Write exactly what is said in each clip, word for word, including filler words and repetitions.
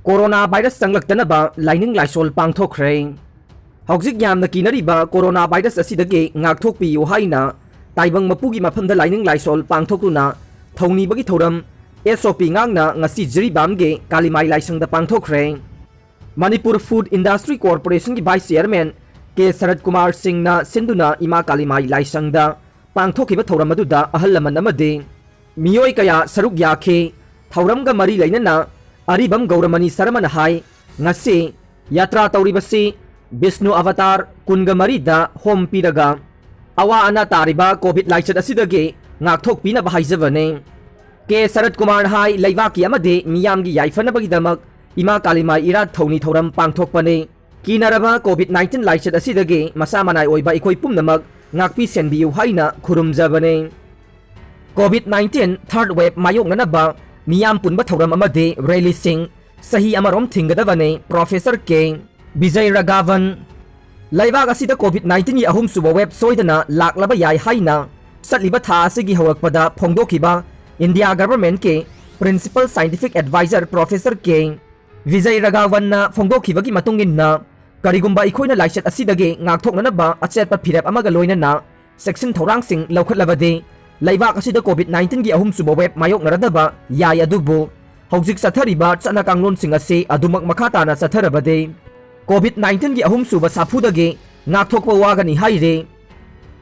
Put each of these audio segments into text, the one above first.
Corona virus ꯆꯪꯂꯛꯇꯅꯕ ꯂꯥꯏꯅꯤꯡ ꯂꯥꯏꯁꯣꯜ ꯄꯥꯡꯊꯣꯛꯈ꯭ꯔꯦ꯫ ꯍꯧꯖꯤꯛ ꯌꯥꯝꯅ ꯀꯤꯅꯔꯤꯕ ꯀꯣꯔꯣꯅꯥ ꯚꯥꯏꯔꯁ ꯑꯁꯤꯗꯒꯤ ꯉꯥꯛꯊꯣꯛꯄꯤꯌꯨ ꯍꯥꯏꯅ ꯇꯥꯏꯕꯪ ꯃꯄꯨꯒꯤ ꯃꯐꯝꯗ ꯂꯥꯏꯅꯤꯡ ꯂꯥꯏꯁꯣꯜ ꯄꯥꯡꯊꯣꯛꯇꯨꯅ ꯊꯧꯅꯤꯕꯒꯤ ꯊꯧꯔꯝ ꯑꯦꯁ ꯑꯣ ꯄꯤ ꯉꯥꯛꯅ ꯉꯁꯤ ꯖꯤꯔꯤꯕꯥꯝꯒꯤ ꯀꯥꯂꯤꯃꯥꯏ ꯂꯥꯏꯁꯪꯗ ꯄꯥꯡꯊꯣꯛꯈ꯭ꯔꯦ꯫ ꯃꯅꯤꯄꯨꯔ ꯐꯨꯗ ꯏꯟꯗꯁꯇ꯭ꯔꯤ ꯀꯣꯔꯄꯣꯔꯦꯁꯟꯒꯤ vice chairman K Sarat Kumar ꯁꯤꯡꯅ ꯁꯤꯟꯗꯨꯅ ꯏꯃꯥ ꯀꯥꯂꯤꯃꯥꯏ ꯂꯥꯏꯁꯪꯗ ꯄꯥꯡꯊꯣꯛꯈꯤꯕ ꯊꯧꯔꯝ ꯑꯗꯨꯗ ꯑꯍꯜ ꯂꯃꯟ ꯑꯃꯗꯤ ꯃꯤꯑꯣꯏ ꯀꯌꯥ ꯁꯔꯨꯛ ꯌꯥꯈꯤ꯫ ꯊꯧꯔꯝꯒ ꯃꯔꯤ ꯂꯩꯅꯅ ꯑꯔꯤꯕꯝ ꯒꯧꯔꯃꯅꯤ ꯁꯔꯃꯅ ꯍꯥꯏ, ꯉꯁꯤ ꯌꯥꯇ꯭ꯔꯥ ꯇꯧꯔꯤꯕꯁꯤ ꯕꯤꯁꯅꯨ ꯑꯕꯇꯥꯔ ꯀꯨꯟꯒ ꯃꯔꯤꯗ ꯍꯣꯝ ꯄꯤꯔꯒ ꯑꯋꯥ ꯑꯅꯥ ꯇꯥꯔꯤꯕ ꯀꯣꯚꯤꯗ ꯂꯥꯏꯆꯠ ꯑꯁꯤꯗꯒꯤ ꯉꯥꯛꯊꯣꯛꯄꯤꯅꯕ ꯍꯥꯏꯖꯕꯅꯤ꯫ ꯀꯦ ꯁꯔꯠ ꯀꯨꯃꯥꯔꯅ ꯍꯥꯏ, ꯂꯩꯕꯥꯛꯀꯤ ꯑꯃꯗꯤ ꯃꯤꯌꯥꯝꯒꯤ ꯌꯥꯏꯐꯅꯕꯒꯤꯗꯃꯛ ꯏꯃꯥ ꯀꯥꯂꯤꯃꯥꯏ ꯏꯔꯥꯠ ꯊꯧꯅꯤ ꯊꯧꯔꯝ ꯄꯥꯡꯊꯣꯛꯄꯅꯤ꯫ ꯀꯤꯅꯔꯕ ꯀꯣꯚꯤꯗ ꯅꯥꯏꯟꯇꯤꯟ ꯂꯥꯏꯆꯠ ꯑꯁꯤꯗꯒꯤ ꯃꯁꯥ ꯃꯅꯥꯏ ꯑꯣꯏꯕ ꯑꯩꯈꯣꯏ ꯄꯨꯝꯅꯃꯛ ꯉꯥꯛꯄꯤ ꯁꯦꯟꯕꯤꯌꯨ ꯍꯥꯏꯅ ꯈꯨꯔꯨꯝꯖꯕꯅꯤ꯫ ꯀꯣꯚꯤꯗ ꯅꯥꯏꯟꯇꯤꯟ ꯊꯥꯔꯗ ꯋꯦꯕ ꯃꯥꯌꯣꯛꯅꯅꯕ ꯃꯤꯌꯥꯝ ꯄꯨꯟꯕ ꯊꯧꯔꯝ ꯑꯃꯗꯤ ꯔꯦꯂꯤꯁꯤꯡ ꯆꯍꯤ ꯑꯃꯔꯣꯝ ꯊꯤꯡꯒꯗꯕꯅꯤ, ꯄ꯭ꯔꯣꯐꯦꯁꯔ ꯀꯦ ꯕꯤꯖꯌ ꯔꯥꯘꯕꯟ꯫ ꯂꯩꯕꯥꯛ ꯑꯁꯤꯗ ꯀꯣꯚꯤꯗ ꯅꯥꯏꯟꯇꯤꯟꯒꯤ ꯑꯍꯨꯝꯁꯨꯕ ꯋꯦꯕ ꯁꯣꯏꯗꯅ ꯂꯥꯛꯂꯕ ꯌꯥꯏ ꯍꯥꯏꯅ ꯆꯠꯂꯤꯕ ꯊꯥ ꯑꯁꯤꯒꯤ ꯍꯧꯔꯛꯄꯗ ꯐꯣꯡꯗꯣꯛꯈꯤꯕ ꯏꯟꯗꯤꯌꯥ ꯒꯚꯔꯟꯃꯦꯟꯠꯀꯤ principal scientific adviser professor K Bijay ꯔꯥꯘꯕꯟꯅ ꯐꯣꯡꯗꯣꯛꯈꯤꯕꯒꯤ ꯃꯇꯨꯡ ꯏꯟꯅ, ꯀꯔꯤꯒꯨꯝꯕ ꯑꯩꯈꯣꯏꯅ ꯂꯥꯏꯆꯠ ꯑꯁꯤꯗꯒꯤ ꯉꯥꯛꯊꯣꯛꯅꯅꯕ ꯑꯆꯦꯠꯄ ꯐꯤꯔꯦꯞ ꯑꯃꯒ ꯂꯣꯏꯅꯅ ꯆꯦꯛꯁꯤꯟ ꯊꯧꯔꯥꯡꯁꯤꯡ ꯂꯧꯈꯠꯂꯕꯗꯤ ꯂꯩꯕꯥꯛ ꯑꯁꯤꯗ ꯀꯣꯚꯤꯗ ꯅꯥꯏꯟꯇꯤꯟꯒꯤ ꯑꯍꯨꯝꯁꯨꯕ ꯋꯦꯕ ꯃꯥꯌꯣꯛꯅꯔꯗꯕ ꯌꯥꯏ꯫ ꯑꯗꯨꯕꯨ ꯍꯧꯖꯤꯛ ꯆꯠꯊꯔꯤꯕ ꯆꯠꯅ ꯀꯥꯡꯂꯣꯟꯁꯤꯡ ꯑꯁꯤ ꯑꯗꯨꯃꯛ ꯃꯈꯥ ꯇꯥꯅ ꯆꯠꯊꯔꯕꯗꯤ ꯀꯣꯚꯤꯗ ꯅꯥꯏꯟꯇꯤꯟꯒꯤ ꯑꯍꯨꯝꯁꯨꯕ ꯁꯥꯐꯨꯗꯒꯤ ꯉꯥꯛꯊꯣꯛꯄ ꯋꯥꯒꯅꯤ ꯍꯥꯏꯔꯤ꯫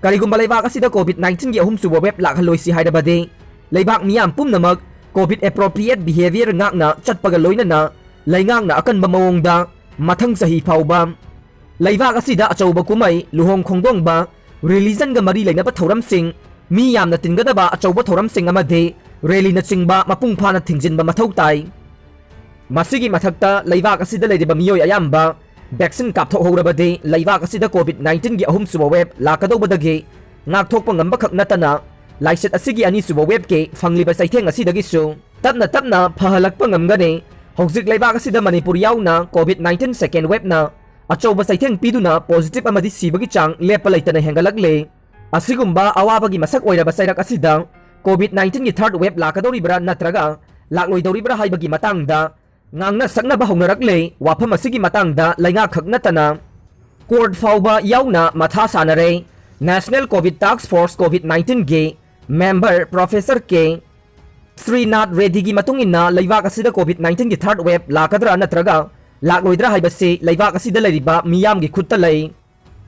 ꯀꯔꯤꯒꯨꯝꯕ ꯂꯩꯕꯥꯛ ꯑꯁꯤꯗ ꯀꯣꯚꯤꯗ ꯅꯥꯏꯟꯇꯤꯟꯒꯤ ꯑꯍꯨꯝꯁꯨꯕ ꯋꯦꯕ ꯂꯥꯛꯍꯜꯂꯣꯏꯁꯤ ꯍꯥꯏꯔꯕꯗꯤ ꯂꯩꯕꯥꯛ ꯃꯤꯌꯥꯝ ꯄꯨꯝꯅꯃꯛ ꯀꯣꯚꯤꯗ ꯑꯦꯄ꯭ꯔꯣꯄ꯭ꯔꯤꯌꯦꯠ ꯕꯤꯍꯦꯕꯤꯌꯔ ꯉꯥꯛꯅ ꯆꯠꯄꯒ ꯂꯣꯏꯅꯅ ꯂꯩꯉꯥꯛꯅ ꯑꯀꯟꯕ ꯃꯑꯣꯡꯗ ꯃꯊꯪ ꯆꯍꯤ ꯐꯥꯎꯕ ꯂꯩꯕꯥꯛ ꯑꯁꯤꯗ ꯑꯆꯧꯕ ꯀꯨꯝꯍꯩ, ꯂꯨꯍꯣꯡ ꯈꯣꯡꯗꯣꯡꯕ, ꯔꯤꯂꯤꯖꯟꯒ ꯃꯔꯤ ꯂꯩꯅꯕ ꯊꯧꯔꯝꯁꯤꯡ, ꯃꯤ ꯌꯥꯝꯅ ꯇꯤꯟꯒꯗꯕ ꯑꯆꯧꯕ ꯊꯧꯔꯝꯁꯤꯡ ꯑꯃꯗꯤ ꯔꯦꯂꯤꯅꯆꯤꯡꯕ ꯃꯄꯨꯡ ꯐꯥꯅ ꯊꯤꯡꯖꯤꯟꯕ ꯃꯊꯧ ꯇꯥꯏ꯫ ꯃꯁꯤꯒꯤ ꯃꯊꯛꯇ ꯂꯩꯕꯥꯛ ꯑꯁꯤꯗ ꯂꯩꯔꯤꯕ ꯃꯤꯑꯣꯏ ꯑꯌꯥꯝꯕ ꯚꯦꯛꯁꯤꯟ ꯀꯥꯞꯊꯣꯛꯍꯧꯔꯕꯗꯤ ꯂꯩꯕꯥꯛ ꯑꯁꯤꯗ ꯀꯣꯚꯤꯗ ꯅꯥꯏꯟꯇꯤꯟꯒꯤ ꯑꯍꯨꯝꯁꯨꯕ ꯋꯦꯕ ꯂꯥꯛꯀꯗꯧꯕꯗꯒꯤ ꯉꯥꯛꯊꯣꯛꯄ ꯉꯝꯕꯈꯛ ꯅꯠꯇꯅ ꯂꯥꯏꯆꯠ ꯑꯁꯤꯒꯤ ꯑꯅꯤꯁꯨꯕ ꯋꯦꯕꯀꯤ ꯐꯪꯂꯤꯕ ꯆꯩꯊꯦꯡ ꯑꯁꯤꯗꯒꯤꯁꯨ ꯇꯞꯅ ꯇꯞꯅ ꯐꯍꯜꯂꯛꯄ ꯉꯝꯒꯅꯤ꯫ ꯍꯧꯖꯤꯛ ꯂꯩꯕꯥꯛ ꯑꯁꯤꯗ ꯃꯅꯤꯄꯨꯔ ꯌꯥꯎꯅ ꯀꯣꯚꯤꯗ ꯅꯥꯏꯟꯇꯤꯟ ꯁꯦꯀꯦꯟ ꯋꯦꯕꯅ ꯑꯆꯧꯕ ꯆꯩꯊꯦꯡ ꯄꯤꯗꯨꯅ ꯄꯣꯖꯤꯇꯤꯚ ꯑꯃꯗꯤ ꯁꯤꯕꯒꯤ ꯆꯥꯡ ꯂꯦꯞꯄ ꯂꯩꯇꯅ ꯍꯦꯟꯒꯠꯂꯛꯂꯦ꯫ ꯑꯁꯤꯒꯨꯝꯕ ꯑꯋꯥꯕꯒꯤ ꯃꯁꯛ ꯑꯣꯏꯔꯕ ꯆꯩꯔꯛ ꯑꯁꯤꯗ ꯀꯣꯚꯤꯗ ꯅꯥꯏꯟꯇꯤꯟꯒꯤ ꯊꯥꯔꯗ ꯋꯦꯕ ꯂꯥꯛꯀꯗꯧꯔꯤꯕ꯭ꯔꯥ ꯅꯠꯇ꯭ꯔꯒ ꯂꯥꯛꯂꯣꯏꯗꯧꯔꯤꯕ꯭ꯔꯥ ꯍꯥꯏꯕꯒꯤ ꯃꯇꯥꯡꯗ ꯉꯥꯡꯅ ꯁꯛꯅꯕ ꯍꯧꯅꯔꯛꯂꯦ꯫ ꯋꯥꯐꯝ ꯑꯁꯤꯒꯤ ꯃꯇꯥꯡꯗ ꯂꯩꯉꯥꯛ ꯈꯛ ꯅꯠꯇꯅ ꯀꯣꯔꯠ ꯐꯥꯎꯕ ꯌꯥꯎꯅ ꯃꯊꯥ ꯁꯥꯅꯔꯦ꯫ National Covid Task Force COVID nineteen ꯒꯤ member Professor K ꯁ꯭ꯔꯤꯅꯥꯊ ꯔꯦꯗꯤꯒꯤ ꯃꯇꯨꯡ ꯏꯟꯅ, ꯂꯩꯕꯥꯛ ꯑꯁꯤꯗ COVID nineteen ꯒꯤ third wave ꯂꯥꯛꯀꯗ꯭ꯔꯥ ꯅꯠꯇ꯭ꯔꯒ ꯂꯥꯛꯂꯣꯏꯗ꯭ꯔꯥ ꯍꯥꯏꯕꯁꯤ ꯂꯩꯕꯥꯛ ꯑꯁꯤꯗ ꯂꯩꯔꯤꯕ ꯃꯤꯌꯥꯝꯒꯤ ꯈꯨꯠꯇ ꯂꯩ꯫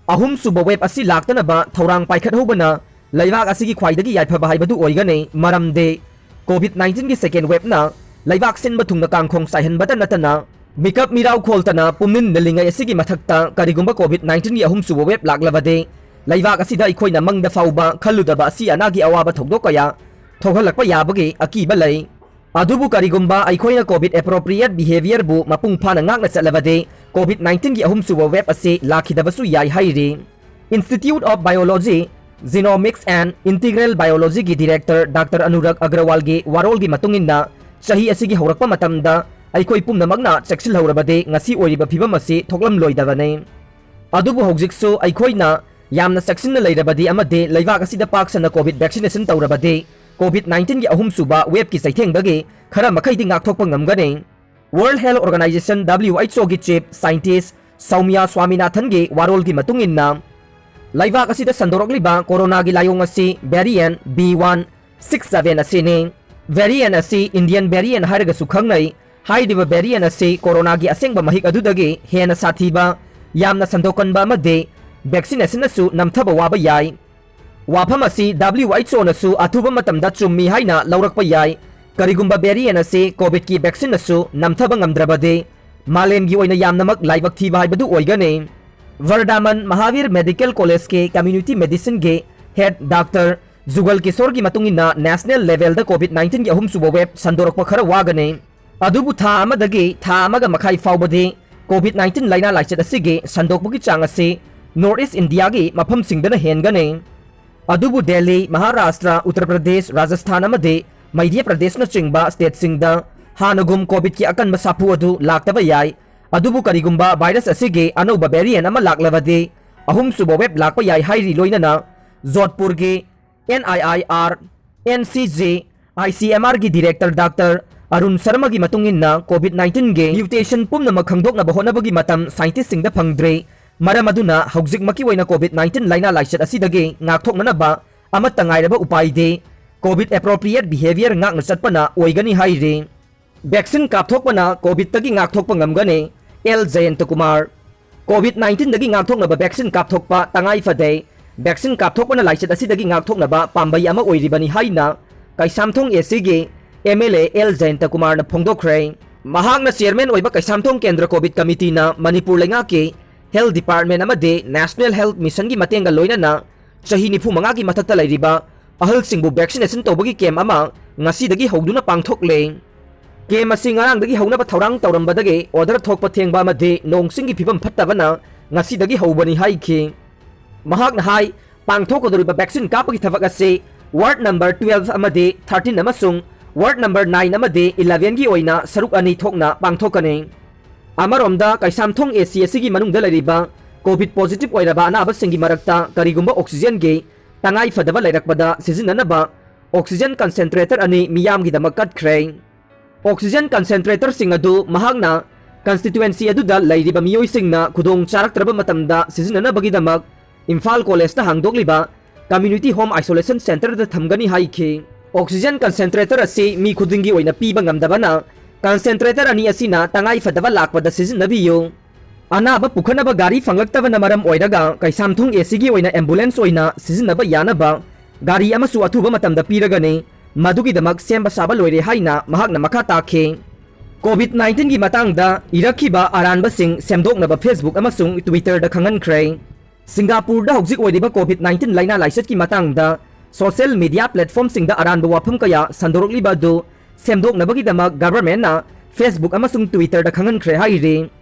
ꯑꯍꯨꯝꯁꯨꯕ wave ꯑꯁꯤ ꯂꯥꯛꯇꯅꯕ ꯊꯧꯔꯥꯡ ꯄꯥꯏꯈꯠꯍꯧꯕꯅ ꯂꯩꯕꯥꯛ ꯑꯁꯤꯒꯤ ꯈ꯭ꯋꯥꯏꯗꯒꯤ ꯌꯥꯏꯐꯕ ꯍꯥꯏꯕꯗꯨ ꯑꯣꯏꯒꯅꯤ, ꯃꯔꯝꯗꯤ COVID nineteen ꯒꯤ second wave ꯅ ꯂꯩꯕꯥꯛ ꯁꯤꯟꯕ ꯊꯨꯡꯅ ꯀꯥꯡꯈꯣꯡ ꯆꯥꯏꯍꯟꯕꯇ ꯅꯠꯇꯅ, ꯃꯤꯀꯞ ꯃꯤꯔꯥꯎ ꯈꯣꯜꯇꯅ ꯄꯨꯝꯅꯤꯟ ꯅꯤꯜꯂꯤꯉꯩ ꯑꯁꯤꯒꯤ ꯃꯊꯛꯇ ꯀꯔꯤꯒꯨꯝꯕ COVID nineteen ꯒꯤ ꯑꯍꯨꯝꯁꯨꯕ wave ꯂꯥꯛꯂꯕꯗꯤ, ꯂꯩꯕꯥꯛ ꯑꯁꯤꯗ ꯑꯩꯈꯣꯏꯅ ꯃꯪꯗ ꯐꯥꯎꯕ ꯈꯜꯂꯨꯗꯕ ꯑꯁꯤ ꯑꯅꯥꯒꯤ ꯑꯋꯥꯕ ꯊꯧꯗꯣꯛ ꯀꯌꯥ ꯊꯣꯛꯍꯜꯂꯛꯄ ꯌꯥꯕꯒꯤ ꯑꯀꯤꯕ ꯂꯩ꯫ ꯑꯗꯨꯕꯨ ꯀꯔꯤꯒꯨꯝꯕ ꯑꯩꯈꯣꯏꯅ COVID appropriate behavior ꯕꯨ ꯃꯄꯨꯡ ꯐꯥꯅ ꯉꯥꯛꯅ ꯆꯠꯂꯕꯗꯤ, COVID nineteen ꯒꯤ ꯑꯍꯨꯝꯁꯨꯕ wave ꯑꯁꯤ ꯂꯥꯛꯈꯤꯗꯕꯁꯨ ꯌꯥꯏ ꯍꯥꯏꯔꯤ꯫ Institute of Biology, Genomics and Integral Biology ꯒꯤ director Doctor ꯑꯅꯨꯔꯥꯒ ꯑꯒ꯭ꯔꯋꯥꯜꯒꯤ ꯋꯥꯔꯣꯜꯒꯤ ꯃꯇꯨꯡ ꯏꯟꯅ, ꯆꯍꯤ ꯑꯁꯤꯒꯤ ꯍꯧꯔꯛꯄ ꯃꯇꯝꯗ ꯑꯩꯈꯣꯏ ꯄꯨꯝꯅꯃꯛꯅ ꯆꯦꯛꯁꯤꯜꯍꯧꯔꯕꯗꯤ ꯉꯁꯤ ꯑꯣꯏꯔꯤꯕ ꯐꯤꯕꯝ ꯑꯁꯤ ꯊꯣꯛꯂꯝꯂꯣꯏꯗꯕꯅꯤ꯫ ꯑꯗꯨꯕꯨ ꯍꯧꯖꯤꯛꯁꯨ ꯑꯩꯈꯣꯏꯅ ꯌꯥꯝꯅ ꯆꯦꯛꯁꯤꯟꯅ ꯂꯩꯔꯕꯗꯤ ꯑꯃꯗꯤ ꯂꯩꯕꯥꯛ ꯑꯁꯤꯗ ꯄꯥꯛ ꯁꯟꯅ COVID vaccination ꯇꯧꯔꯕꯗꯤ, COVID nineteen ꯒꯤ ꯑꯍꯨꯝꯁꯨꯕ wave ꯀꯤ ꯆꯩꯊꯦꯡꯗꯒꯤ ꯈꯔ ꯃꯈꯩꯗꯤ ꯉꯥꯛꯊꯣꯛꯄ ꯉꯝꯒꯅꯤ꯫ World Health Organization, W H O ꯒꯤ chief scientist ꯁꯧꯃ꯭ꯌꯥ ꯁ꯭ꯋꯥꯃꯤꯅꯥꯊꯟꯒꯤ ꯋꯥꯔꯣꯜꯒꯤ ꯃꯇꯨꯡ ꯏꯟꯅ, ꯂꯩꯕꯥꯛ ꯑꯁꯤꯗ ꯁꯟꯗꯣꯔꯛꯂꯤꯕ ꯀꯣꯔꯣꯅꯥꯒꯤ ꯂꯥꯏꯑꯣꯡ ꯑꯁꯤ variant B one six seven ꯑꯁꯤꯅꯤ꯫ Variant ꯑꯁꯤ Indian variant ꯍꯥꯏꯔꯒꯁꯨ ꯈꯪꯅꯩ꯫ ꯍꯥꯏꯔꯤꯕ variant ꯑꯁꯤ ꯀꯣꯔꯣꯅꯥꯒꯤ ꯑꯁꯦꯡꯕ ꯃꯍꯤꯛ ꯑꯗꯨꯗꯒꯤ ꯍꯦꯟꯅ ꯁꯥꯊꯤꯕ, ꯌꯥꯝꯅ ꯁꯟꯗꯣꯛꯀꯟꯕ ꯑꯃꯗꯤ vaccination ꯅꯁꯨ ꯅꯝꯊꯕ ꯋꯥꯕ ꯌꯥꯏ꯫ ꯋꯥꯐꯝ ꯑꯁꯤ W H O ꯅꯁꯨ ꯑꯊꯨꯕ ꯃꯇꯝꯗ ꯆꯨꯝꯃꯤ ꯍꯥꯏꯅ ꯂꯧꯔꯛꯄ ꯌꯥꯏ꯫ ꯀꯔꯤꯒꯨꯝꯕ variant ꯑꯁꯤ COVID ꯀꯤ vaccine ꯅꯁꯨ ꯅꯝꯊꯕ ꯉꯝꯗ꯭ꯔꯕꯗꯤ, ꯃꯥꯂꯦꯝꯒꯤ ꯑꯣꯏꯅ ꯌꯥꯝꯅꯃꯛ ꯂꯥꯏꯕꯛ ꯊꯤꯕ ꯍꯥꯏꯕꯗꯨ ꯑꯣꯏꯒꯅꯤ꯫ ꯚꯔꯗꯥꯃꯟ ꯃꯍꯥꯚꯤꯔ Medical College ꯀꯤ community medicine ꯒꯤ head Doctor ꯖꯨꯒꯜ ꯀꯤꯁꯣꯔꯒꯤ ꯃꯇꯨꯡ ꯏꯟꯅ, national level ꯗ COVID nineteen ꯒꯤ ꯑꯍꯨꯝꯁꯨꯕ wave ꯁꯟꯗꯣꯔꯛꯄ ꯈꯔ ꯋꯥꯒꯅꯤ꯫ ꯑꯗꯨꯕꯨ ꯊꯥ ꯑꯃꯗꯒꯤ ꯊꯥ ꯑꯃꯒ ꯃꯈꯥꯏ ꯐꯥꯎꯕꯗꯤ COVID nineteen ꯂꯥꯏꯅꯥ ꯂꯥꯏꯆꯠ ꯑꯁꯤꯒꯤ ꯁꯟꯗꯣꯛꯄꯒꯤ ꯆꯥꯡ ꯑꯁꯤ North East India ꯒꯤ ꯃꯐꯝꯁꯤꯡꯗꯅ ꯍꯦꯟꯒꯅꯤ꯫ ꯑꯗꯨꯕꯨ ꯗꯦꯜꯂꯤ, ꯃꯍꯥꯔꯥꯁꯇ꯭ꯔ, ꯎꯠꯇꯔ ꯄ꯭ꯔꯗꯦꯁ, ꯔꯥꯖꯁꯊꯥꯟ ꯑꯃꯗꯤ ꯃꯙ꯭ꯌ ꯄ꯭ꯔꯗꯦꯁꯅꯆꯤꯡꯕ state ꯁꯤꯡꯗ ꯍꯥꯟꯅꯒꯨꯝ COVID ꯀꯤ ꯑꯀꯟꯕ ꯁꯥꯐꯨ ꯑꯗꯨ ꯂꯥꯛꯇꯕ ꯌꯥꯏ꯫ ꯑꯗꯨꯕꯨ ꯀꯔꯤꯒꯨꯝꯕ virus ꯑꯁꯤꯒꯤ ꯑꯅꯧꯕ variant ꯑꯃ ꯂꯥꯛꯂꯕꯗꯤ, ꯑꯍꯨꯝꯁꯨꯕ wave ꯂꯥꯛꯄ ꯌꯥꯏ ꯍꯥꯏꯔꯤ꯫ ꯂꯣꯏꯅꯅ ꯖꯣꯙꯄꯨꯔꯒꯤ N I I R, N C G, I C M R ꯒꯤ director Doctor ꯑꯔꯨꯟ ꯁꯔꯃꯒꯤ ꯃꯇꯨꯡ ꯏꯟꯅ, COVID nineteen-ꯒꯤ mutation ꯄꯨꯝꯅꯃꯛ ꯈꯪꯗꯣꯛꯅꯕ ꯍꯣꯠꯅꯕꯒꯤ ꯃꯇꯝ scientist-ꯁꯤꯡꯗ ꯐꯪꯗ꯭ꯔꯦ꯫ ꯃꯔꯝ ꯑꯗꯨꯅ ꯍꯧꯖꯤꯛꯃꯛꯀꯤ ꯑꯣꯏꯅ COVID nineteen ꯂꯥꯏꯅꯥ ꯂꯥꯏꯆꯠ ꯑꯁꯤꯗꯒꯤ ꯉꯥꯛꯊꯣꯛꯅꯅꯕ ꯑꯃꯠꯇ ꯉꯥꯏꯔꯕ ꯎꯄꯥꯏꯗꯤ COVID appropriate behavior ꯉꯥꯛꯅ ꯆꯠꯄꯅ ꯑꯣꯏꯒꯅꯤ ꯍꯥꯏꯔꯤ꯫ Vaccine ꯀꯥꯞꯊꯣꯛꯄꯅ COVID-ꯇꯒꯤ ꯉꯥꯛꯊꯣꯛꯄ ꯉꯝꯒꯅꯤ, ꯑꯦꯜ ꯖꯌꯟꯇꯀꯨꯃꯥꯔ꯫ COVID nineteen-ꯗꯒꯤ ꯉꯥꯛꯊꯣꯛꯅꯕ vaccine ꯀꯥꯞꯊꯣꯛꯄ ꯇꯉꯥꯏ ꯐꯗꯦ꯫ Vaccine ꯀꯥꯞꯊꯣꯛꯄꯅ ꯂꯥꯏꯆꯠ ꯑꯁꯤꯗꯒꯤ ꯉꯥꯛꯊꯣꯛꯅꯕ ꯄꯥꯝꯕꯩ ꯑꯃ ꯑꯣꯏꯔꯤꯕꯅꯤ ꯍꯥꯏꯅ ꯀꯩꯁꯥꯝꯊꯣꯡ AC-ꯒꯤ MLA ꯑꯦꯜ ꯖꯌꯟꯇꯀꯨꯃꯥꯔꯅ ꯐꯣꯡꯗꯣꯛꯈ꯭ꯔꯦ꯫ ꯃꯍꯥꯛꯅ chairman ꯑꯣꯏꯕ ꯀꯩꯁꯥꯝꯊꯣꯡ ꯀꯦꯟꯗ꯭ꯔ COVID committee-ꯅ ꯃꯅꯤꯄꯨꯔ ꯂꯩꯉꯥꯛꯀꯤ health department ꯑꯃꯗꯤ National Health Mission-ꯒꯤ ꯃꯇꯦꯡꯒ ꯂꯣꯏꯅꯅ ꯆꯍꯤ ꯅꯤꯐꯨ ꯃꯉꯥꯒꯤ ꯃꯊꯛꯇ ꯂꯩꯔꯤꯕ ꯑꯍꯜꯁꯤꯡꯕꯨ vaccination ꯇꯧꯕꯒꯤ camp ꯑꯃ ꯉꯁꯤꯗꯒꯤ ꯍꯧꯗꯨꯅ ꯄꯥꯡꯊꯣꯛꯂꯦ꯫ Camp ꯑꯁꯤ ꯉꯔꯥꯡꯗꯒꯤ ꯍꯧꯅꯕ ꯊꯧꯔꯥꯡ ꯇꯧꯔꯝꯕꯗꯒꯤ order ꯊꯣꯛꯄ ꯊꯦꯡꯕ ꯑꯃꯗꯤ ꯅꯣꯡ ꯆꯤꯡꯒꯤ ꯐꯤꯕꯝ ꯐꯠꯇꯕꯅ ꯉꯁꯤꯗꯒꯤ ꯍꯧꯕꯅꯤ ꯍꯥꯏꯈꯤ꯫ ꯃꯍꯥꯛꯅ ꯍꯥꯏ, ꯄꯥꯡꯊꯣꯛꯀꯗꯧꯔꯤꯕ vaccine ꯀꯥꯞꯄꯒꯤ ꯊꯕꯛ ꯑꯁꯤ ward number twelve ꯑꯃꯗꯤ thirteen ꯑꯃꯁꯨꯡ ward number nine ꯑꯃꯗꯤ eleven-ꯒꯤ ꯑꯣꯏꯅ ꯁꯔꯨꯛ ꯑꯅꯤ ꯊꯣꯛꯅ ꯄꯥꯡꯊꯣꯛꯀꯅꯤ꯫ ꯑꯃꯔꯣꯝꯗ, ꯀꯩꯁꯥꯝꯊꯣꯡ AC ꯑꯁꯤꯒꯤ ꯃꯅꯨꯡꯗ ꯂꯩꯔꯤꯕ COVID positive ꯑꯣꯏꯔꯕ ꯑꯅꯥꯕꯁꯤꯡꯒꯤ ꯃꯔꯛꯇ ꯀꯔꯤꯒꯨꯝꯕ oxygen-ꯒꯤ ꯇꯉꯥꯏ ꯐꯗꯕ ꯂꯩꯔꯛꯄꯗ ꯁꯤꯖꯤꯟꯅꯅꯕ oxygen concentrator ꯑꯅꯤ ꯃꯤꯌꯥꯝꯒꯤꯗꯃꯛ ꯀꯠꯈ꯭ꯔꯦ꯫ Oxygen concentrator-ꯁꯤꯡ ꯑꯗꯨ ꯃꯍꯥꯛꯅ constituency ꯑꯗꯨꯗ ꯂꯩꯔꯤꯕ ꯃꯤꯑꯣꯏꯁꯤꯡꯅ ꯈꯨꯗꯣꯡ ꯆꯥꯔꯛꯇ꯭ꯔꯕ ꯃꯇꯝꯗ ꯁꯤꯖꯤꯟꯅꯅꯕꯒꯤꯗꯃꯛ ꯏꯝꯐꯥꯜ ꯀꯣꯂꯦꯖꯇ ꯍꯥꯡꯗꯣꯛꯂꯤꯕ Community Home Isolation Centre-ꯗ ꯊꯝꯒꯅꯤ ꯍꯥꯏꯈꯤ꯫ Oxygen concentrator ꯑꯁꯤ ꯃꯤ ꯈꯨꯗꯤꯡꯒꯤ ꯑꯣꯏꯅ ꯄꯤꯕ ꯉꯝꯗꯕꯅ, concentrator ꯑꯅꯤ ꯑꯁꯤꯅ ꯇꯉꯥꯏ ꯐꯗꯕ ꯂꯥꯛꯄꯗ ꯁꯤꯖꯤꯟꯅꯕꯤꯌꯨ꯫ ꯑꯅꯥꯕ ꯄꯨꯈꯠꯅꯕ ꯒꯥꯔꯤ ꯐꯪꯂꯛꯇꯕꯅ ꯃꯔꯝ ꯑꯣꯏꯔꯒ ꯀꯩꯁꯥꯝꯊꯣꯡ AC-ꯒꯤ ꯑꯣꯏꯅ ambulance ꯑꯣꯏꯅ ꯁꯤꯖꯤꯟꯅꯕ ꯌꯥꯅꯕ ꯒꯥꯔꯤ ꯑꯃꯁꯨ ꯑꯊꯨꯕ ꯃꯇꯝꯗ ꯄꯤꯔꯒꯅꯤ꯫ ꯃꯗꯨꯒꯤꯗꯃꯛ ꯁꯦꯝꯕ ꯁꯥꯕ ꯂꯣꯏꯔꯦ ꯍꯥꯏꯅ ꯃꯍꯥꯛꯅ ꯃꯈꯥ ꯇꯥꯈꯤ꯫ COVID nineteen-ꯒꯤ ꯃꯇꯥꯡꯗ ꯏꯔꯛꯈꯤꯕ ꯑꯔꯥꯟꯕꯁꯤꯡ ꯁꯦꯝꯗꯣꯛꯅꯕ Facebook ꯑꯃꯁꯨꯡ Twitter-ꯗ ꯈꯪꯍꯟꯈ꯭ꯔꯦ꯫ ꯁꯤꯡꯒꯥꯄꯨꯔꯗ ꯍꯧꯖꯤꯛ ꯑꯣꯏꯔꯤꯕ COVID nineteen ꯂꯥꯏꯅꯥ ꯂꯥꯏꯆꯠꯀꯤ ꯃꯇꯥꯡꯗ social media platform-ꯁꯤꯡꯗ ꯑꯔꯥꯟꯕ ꯋꯥꯐꯝ ꯀꯌꯥ ꯁꯟꯗꯣꯔꯛꯂꯤꯕ ꯑꯗꯨ ꯁꯦꯝꯗꯣꯛꯅꯕꯒꯤꯗꯃꯛ government-ꯅ Facebook ꯑꯃꯁꯨꯡ Twitter-ꯗ ꯈꯪꯍꯟꯈ꯭ꯔꯦ ꯍꯥꯏꯔꯤ꯫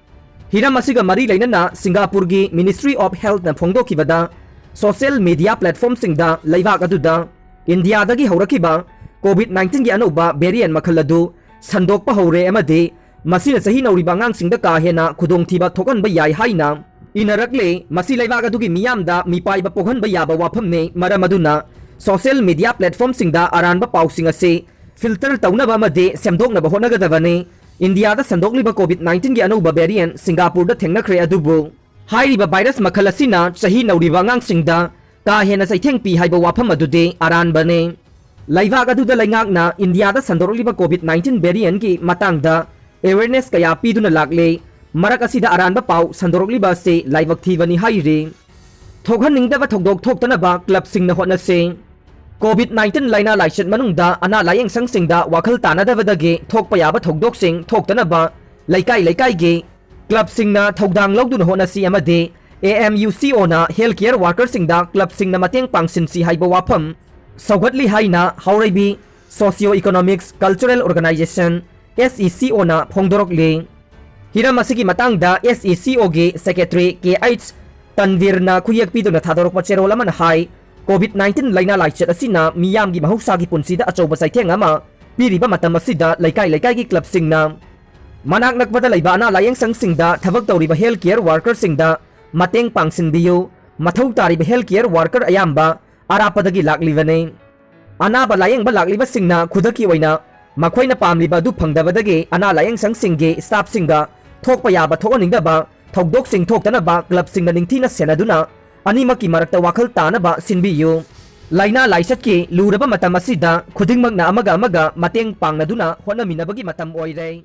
ꯍꯤꯔꯝ ꯑꯁꯤꯒ ꯃꯔꯤ ꯂꯩꯅꯅ ꯁꯤꯡꯒꯥꯄꯨꯔꯒꯤ Ministry of Health-ꯅ ꯐꯣꯡꯗꯣꯛꯈꯤꯕꯗ, social media platform-ꯁꯤꯡꯗ ꯂꯩꯕꯥꯛ ꯑꯗꯨꯗ ꯏꯟꯗꯤꯌꯥꯗꯒꯤ ꯍꯧꯔꯛꯈꯤꯕ COVID nineteen-ꯒꯤ ꯑꯅꯧꯕ variant ꯃꯈꯜ ꯑꯗꯨ ꯁꯟꯗꯣꯛꯄ ꯍꯧꯔꯦ ꯑꯃꯗꯤ ꯃꯁꯤꯅ ꯆꯍꯤ ꯅꯧꯔꯤꯕ ꯑꯉꯥꯡꯁꯤꯡꯗ ꯀꯥ ꯍꯦꯟꯅ ꯈꯨꯗꯣꯡꯊꯤꯕ ꯊꯣꯛꯍꯟꯕ ꯌꯥꯏ ꯍꯥꯏꯅ ꯏꯅꯔꯛꯂꯦ꯫ ꯃꯁꯤ ꯂꯩꯕꯥꯛ ꯑꯗꯨꯒꯤ ꯃꯤꯌꯥꯝꯗ ꯃꯤꯄꯥꯏꯕ ꯄꯣꯛꯍꯟꯕ ꯌꯥꯕ ꯋꯥꯐꯝꯅꯤ꯫ ꯃꯔꯝ ꯑꯗꯨꯅ social media platform-ꯁꯤꯡꯗ ꯑꯔꯥꯟꯕ ꯄꯥꯎꯁꯤꯡ ꯑꯁꯤ filter ꯇꯧꯅꯕ ꯑꯃꯗꯤ ꯁꯦꯝꯗꯣꯛꯅꯕ ꯍꯣꯠꯅꯒꯗꯕꯅꯤ꯫ ꯏꯟꯗꯤꯌꯥꯗ ꯁꯟꯗꯣꯛꯂꯤꯕ COVID nineteen ꯒꯤ ꯑꯅꯧꯕ variant ꯁꯤꯡꯒꯥꯄꯨꯔꯗ ꯊꯦꯡꯅꯈ꯭ꯔꯦ, ꯑꯗꯨꯕꯨ ꯍꯥꯏꯔꯤꯕ virus ꯃꯈꯜ ꯑꯁꯤꯅ ꯆꯍꯤ ꯅꯧꯔꯤꯕ ꯑꯉꯥꯡꯁꯤꯡꯗ ꯀꯥ ꯍꯦꯟꯅ ꯆꯩꯊꯦꯡ ꯄꯤ ꯍꯥꯏꯕ ꯋꯥꯐꯝ ꯑꯗꯨꯗꯤ ꯑꯔꯥꯟꯕꯅꯤ꯫ ꯂꯩꯕꯥꯛ ꯑꯗꯨꯗ ꯂꯩꯉꯥꯛꯅ ꯏꯟꯗꯤꯌꯥꯗ ꯁꯟꯗꯣꯔꯛꯂꯤꯕ COVID nineteen variant ꯀꯤ ꯃꯇꯥꯡꯗ awareness ꯀꯌꯥ ꯄꯤꯗꯨꯅ ꯂꯥꯛꯂꯦ꯫ ꯃꯔꯛ ꯑꯁꯤꯗ ꯑꯔꯥꯟꯕ ꯄꯥꯎ ꯁꯟꯗꯣꯔꯛꯂꯤꯕ ꯑꯁꯤ ꯂꯥꯏꯕꯛ ꯊꯤꯕꯅꯤ ꯍꯥꯏꯔꯤ꯫ ꯊꯣꯛꯍꯟꯅꯤꯡꯗꯕ ꯊꯧꯗꯣꯛ ꯊꯣꯛꯇꯅꯕ club ꯁꯤꯡꯅ ꯍꯣꯠꯅꯁꯤ꯫ COVID nineteen ꯂꯥꯏꯅꯥ ꯂꯥꯏꯆꯠ ꯃꯅꯨꯡꯗ ꯑꯅꯥ ꯂꯥꯌꯦꯡ ꯁꯪꯁꯤꯡꯗ ꯋꯥꯈꯜ ꯇꯥꯅꯗꯕꯗꯒꯤ ꯊꯣꯛꯄ ꯌꯥꯕ ꯊꯧꯗꯣꯛꯁꯤꯡ ꯊꯣꯛꯇꯅꯕ ꯂꯩꯀꯥꯏ ꯂꯩꯀꯥꯏꯒꯤ club ꯁꯤꯡꯅ ꯊꯧꯗꯥꯡ ꯂꯧꯗꯨꯅ ꯍꯣꯠꯅꯁꯤ ꯑꯃꯗꯤ AMUCO ꯅ health care worker ꯁꯤꯡꯗ club ꯁꯤꯡꯅ ꯃꯇꯦꯡ ꯄꯥꯡꯁꯤꯟꯁꯤ ꯍꯥꯏꯕ ꯋꯥꯐꯝ ꯁꯧꯒꯠꯂꯤ ꯍꯥꯏꯅ ꯍꯥꯎꯔꯩꯕꯤ Socio Economics Cultural Organization, SECO ꯅ ꯐꯣꯡꯗꯣꯔꯛꯂꯤ꯫ ꯍꯤꯔꯝ ꯑꯁꯤꯒꯤ ꯃꯇꯥꯡꯗ SECO ꯒꯤ secretary ꯀꯦ ꯑꯩꯆ ꯇꯟꯕꯤꯔꯅ ꯈꯨꯌꯦꯛ ꯄꯤꯗꯨꯅ ꯊꯥꯗꯣꯔꯛꯄ ꯆꯦꯔꯣꯜ ꯑꯃꯅ ꯍꯥꯏ, COVID nineteen ꯂꯥꯏꯅꯥ ꯂꯥꯏꯆꯠ ꯑꯁꯤꯅ ꯃꯤꯌꯥꯝꯒꯤ ꯃꯍꯧꯁꯥꯒꯤ ꯄꯨꯟꯁꯤꯗ ꯑꯆꯧꯕ ꯆꯩꯊꯦꯡ ꯑꯃ ꯄꯤꯔꯤꯕ ꯃꯇꯝ ꯑꯁꯤꯗ ꯂꯩꯀꯥꯏ ꯂꯩꯀꯥꯏꯒꯤ club ꯁꯤꯡꯅ ꯃꯅꯥꯛ ꯅꯛꯄꯗ ꯂꯩꯕ ꯑꯅꯥ ꯂꯥꯌꯦꯡ ꯁꯪꯁꯤꯡꯗ ꯊꯕꯛ ꯇꯧꯔꯤꯕ health care worker ꯁꯤꯡꯗ ꯃꯇꯦꯡ ꯄꯥꯡꯁꯤꯟꯕꯤꯌꯨ꯫ ꯃꯊꯧ ꯇꯥꯔꯤꯕ health care worker ꯑꯌꯥꯝꯕ ꯑꯔꯥꯞꯄꯗꯒꯤ ꯂꯥꯛꯂꯤꯕꯅꯤ꯫ ꯑꯅꯥꯕ ꯂꯥꯌꯦꯡꯕ ꯂꯥꯛꯂꯤꯕꯁꯤꯡꯅ ꯈꯨꯗꯛꯀꯤ ꯑꯣꯏꯅ ꯃꯈꯣꯏꯅ ꯄꯥꯝꯂꯤꯕ ꯑꯗꯨ ꯐꯪꯗꯕꯗꯒꯤ ꯑꯅꯥ ꯂꯥꯌꯦꯡ ꯁꯪꯁꯤꯡꯒꯤ staff ꯁꯤꯡꯒ ꯊꯣꯛꯄ ꯌꯥꯕ ꯊꯣꯛꯍꯟꯅꯤꯡꯗꯕ ꯊꯧꯗꯣꯛꯁꯤꯡ ꯊꯣꯛꯇꯅꯕ club ꯁꯤꯡꯅ ꯅꯤꯡꯊꯤꯅ ꯁꯦꯟꯅꯗꯨꯅ ꯑꯅꯤꯃꯛꯀꯤ ꯃꯔꯛꯇ ꯋꯥꯈꯜ ꯇꯥꯅꯕ ꯁꯤꯟꯕꯤꯌꯨ꯫ ꯂꯥꯏꯅꯥ ꯂꯥꯏꯆꯠꯀꯤ ꯂꯨꯔꯕ ꯃꯇꯝ ꯑꯁꯤꯗ ꯈꯨꯗꯤꯡꯃꯛꯅ ꯑꯃꯒ ꯑꯃꯒ ꯃꯇꯦꯡ ꯄꯥꯡꯅꯗꯨꯅ ꯍꯣꯠꯅꯃꯤꯟꯅꯕꯒꯤ ꯃꯇꯝ ꯑꯣꯏꯔꯦ꯫